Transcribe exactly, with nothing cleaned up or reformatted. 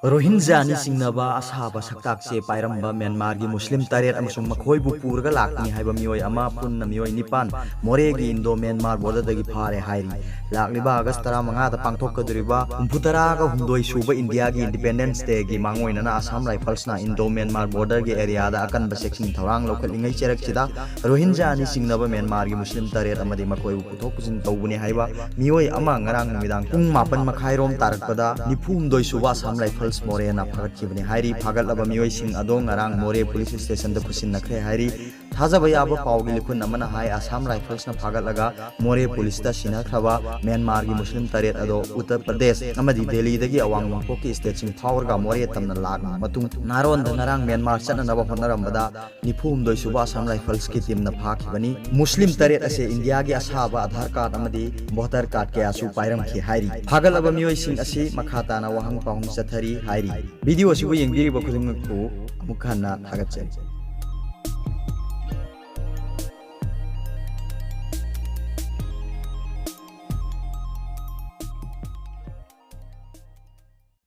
ꯔꯣꯍꯤꯟꯖꯥꯅꯤ ꯆꯤꯡꯅꯕ ꯑꯁꯥꯕ ꯁꯛꯇꯥꯛꯁꯦ ꯄꯥꯏꯔꯝꯕ ꯃ꯭ꯌꯥꯟꯃꯥꯔꯒꯤ ꯃꯨꯁꯂꯤꯝ ꯇꯔꯦꯠ ꯑꯃꯁꯨꯡ ꯃꯈꯣꯏꯕꯨ ꯄꯨꯔꯒ ꯂꯥꯛꯄꯅꯤ ꯍꯥꯏꯕ ꯃꯤꯑꯣꯏ ꯑꯃ, ꯄꯨꯟꯅ ꯃꯤꯑꯣꯏ ꯅꯤꯄꯥꯟ ꯃꯣꯔꯦꯒꯤ ꯏꯟꯗꯣ ꯃ꯭ꯌꯥꯟꯃꯥꯔ ꯕꯣꯔꯗꯔꯗꯒꯤ ꯐꯥꯔꯦ ꯍꯥꯏꯔꯤ꯫ ꯂꯥꯛꯂꯤꯕ ꯑꯥꯒꯁ ꯇꯔꯥꯃꯉꯥꯗ ꯄꯥꯡꯊꯣꯛꯀꯗꯧꯔꯤꯕ ꯍꯨꯝꯐꯨꯇꯔꯥꯒ ꯍꯨꯝꯗꯣꯏ ꯁꯨꯕ ꯏꯟꯗꯤꯌꯥꯒꯤ ꯏꯟꯗꯤꯄꯦꯟꯗꯦꯟꯁ ꯗꯦꯒꯤ ꯃꯥꯡꯑꯣꯏꯅꯅ ꯑꯁꯥꯝ ꯔꯥꯏꯐꯜꯁꯅ ꯏꯟꯗꯣ ꯃ꯭ꯌꯥꯟꯃꯥꯔ ꯕꯣꯔꯗꯔꯒꯤ ꯑꯦꯔꯤꯌꯥꯗ ꯑꯀꯟꯕ ꯆꯦꯛꯁꯤꯟ ꯊꯧꯔꯥꯡ ꯂꯧꯈꯠꯂꯤꯉꯩ ꯆꯩꯔꯛꯁꯤꯗ ꯔꯣꯍꯤꯟꯖꯥꯅꯤ ꯆꯤꯡꯅꯕ ꯃ꯭ꯌꯥꯟꯃꯥꯔꯒꯤ ꯃꯨꯁꯂꯤꯝ ꯇꯔꯦꯠ ꯑꯃꯗꯤ ꯃꯈꯣꯏꯕꯨ ꯄꯨꯊꯣꯛ ꯄꯨꯁꯤꯟ ꯇꯧꯕꯅꯤ ꯍꯥꯏꯕ ꯃꯤꯑꯣꯏ ꯑꯃ ꯉꯔꯥꯡ ꯅꯨꯃꯤꯗꯥꯡ ꯄꯨꯡ ꯃꯥꯄꯟ ꯃꯈꯥꯏꯔꯣꯝ ꯇꯥꯔꯛꯄꯗ ꯅꯤꯐꯨ ꯍꯨꯝꯗꯣꯏ ꯁꯨꯕ ꯑꯁꯥꯝ ꯔꯥꯏꯐꯜꯁ ꯃꯣꯔꯦꯅ ꯐꯥꯒꯠꯈꯤꯕꯅꯤ ꯍꯥꯏꯔꯤ꯫ ꯐꯥꯒꯠꯂꯕ ꯃꯤꯑꯣꯏꯁꯤꯡ ꯑꯗꯣ ꯉꯔꯥꯡ ꯃꯣꯔꯦ ꯄꯨꯂꯤꯁ ꯁ꯭ꯇꯦꯁꯟꯗ ꯈꯨꯠꯁꯤꯟꯅꯈ꯭ꯔꯦ ꯍꯥꯏꯔꯤ꯫ ꯊꯥꯖꯕ ꯌꯥꯕ ꯄꯥꯎꯒꯤ ꯂꯤꯈꯨꯟ ꯑꯃꯅ ꯍꯥꯏ, ꯑꯁꯥꯝ ꯔꯥꯏꯐꯜꯁꯅ ꯐꯥꯒꯠꯂꯒ ꯃꯣꯔꯦ ꯄꯨꯂꯤꯁꯇ ꯁꯤꯟꯅꯈ꯭ꯔꯕ ꯃ꯭ꯌꯥꯟꯃꯥꯔꯒꯤ ꯃꯨꯁꯂꯤꯝ ꯇꯔꯦꯠ ꯑꯗꯣ ꯎꯠꯇꯔ ꯄ꯭ꯔꯗꯦꯁ ꯑꯃꯗꯤ ꯗꯦꯜꯂꯤꯗꯒꯤ ꯑꯋꯥꯡ ꯅꯣꯡꯄꯣꯛꯀꯤ ꯁ꯭ꯇꯦꯠꯁꯤꯡ ꯐꯥꯎꯔꯒ ꯃꯣꯔꯦ ꯇꯝꯅ ꯂꯥꯛꯂꯕ ꯃꯇꯨꯡ ꯅꯥꯔꯣꯟꯗ ꯉꯔꯥꯡ ꯃ꯭ꯌꯥꯟꯃꯥꯔ ꯆꯠꯅꯅꯕ ꯍꯣꯠꯅꯔꯝꯕꯗ ꯅꯤꯐꯨ ꯍꯨꯝꯗꯣꯏ ꯁꯨꯕ ꯑꯁꯥꯝ ꯔꯥꯏꯐꯜꯁꯀꯤ ꯇꯤꯝꯅ ꯐꯥꯈꯤꯕꯅꯤ꯫ ꯃꯨꯁꯂꯤꯝ ꯇꯔꯦꯠ ꯑꯁꯦ ꯏꯟꯗꯤꯌꯥꯒꯤ ꯑꯁꯥꯕ ꯑꯙꯥꯔ ꯀꯥꯔꯗ ꯑꯃꯗꯤ ꯚꯣꯇꯔ ꯀꯥꯔꯗ ꯀꯌꯥꯁꯨ ꯄꯥꯏꯔꯝꯈꯤ ꯍꯥꯏꯔꯤ꯫ ꯐꯥꯒꯠꯂꯕ ꯃꯤꯑꯣꯏꯁꯤꯡ ꯑꯁꯤ ꯃꯈꯥ ꯇꯥꯅ ꯋꯥꯍꯪ ꯄꯥꯎꯍꯪ ꯆꯠꯊꯔꯤ ꯍꯥꯏꯔꯤ꯫ ꯚꯤꯗꯤꯑꯣ ꯑꯁꯤꯕꯨ ꯌꯦꯡꯕꯤꯔꯤꯕ ꯈꯨꯗꯤꯡꯃꯛꯄꯨ ꯑꯃꯨꯛ ꯍꯟꯅ ꯊꯥꯒꯠꯆꯔꯤ꯫